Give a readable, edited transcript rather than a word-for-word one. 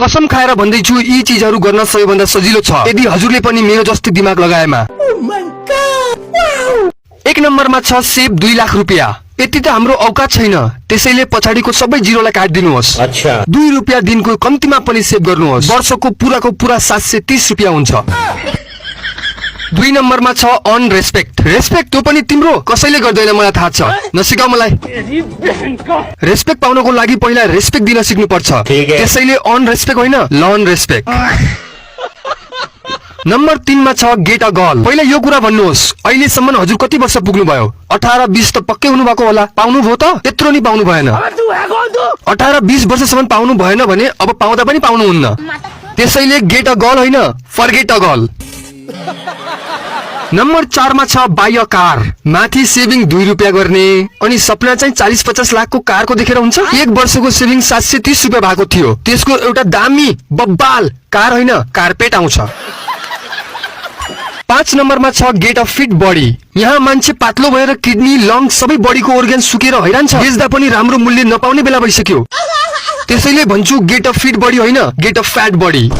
कसम खाएर भन्दैछु यी चीजहरू गर्न सबैभन्दा सजिलो छ यदि हजुरले पनि मेरो जस्तै दिमाग लगाएमा। 1 नम्बरमा छ सेभ 2 लाख रुपियाँ। यति त हाम्रो औकात छैन, त्यसैले पछाडिको सबै जिरोलाई काटिदिनुहोस्। 2 रुपियाँ दिनको कम्तीमा पनि सेभ गर्नुहोस्, वर्षको पुरा 730 रुपियाँ हुन्छ। 2 नम्बरमा छ अन रेस्पेक्ट। रेस्पेक्ट त्यो पनि तिम्रो कसैले गर्दैन, मलाई थाहा छ, नसिकाऊ मलाई। रेस्पेक्ट पाउनको लागि पहिला रेस्पेक्ट दिन सिक्नु पर्छ, त्यसैले अन रेस्पेक्ट होइन लन रेस्पेक्ट। नम्बर 3 मा छ गेट अ गर्ल। पहिला यो कुरा भन्नुहोस्, अहिलेसम्म हजुर कति वर्ष पुग्नु भयो? 18-20 त पक्कै हुनु भएको होला। पाउनु भयो त? यत्रो नि पाउनु भएन। 18-20 वर्षसम्म पाउनु भएन भने अब पाउँदा पनि पाउनुहुन्न, त्यसैले गेट अ गर्ल होइन फर्गेट अ गर्ल। नम्बर 4 मा छ बाई अ कार। माथि सेभिङ 2 रुपियाँ गर्ने अनि सपना चाहिँ 40-50 लाखको कारको देखेर हुन्छ। 1 वर्षको सेभिङ 730 रुपियाँ भएको थियो, त्यसको एउटा दामी बब्बाल कार होइन कार्पेट आउँछ। 5 नम्बरमा छ गेट अ फिट बडी। यहाँ मान्छे पातलो भएर किडनी लङ सबै बडीको organ सुकेर हैरान छ, बेच्दा पनि राम्रो मूल्य नपाउने बेला भइसक्यो, त्यसैले भन्छु गेट अ फिट बडी होइन गेट अ फ्याट बडी।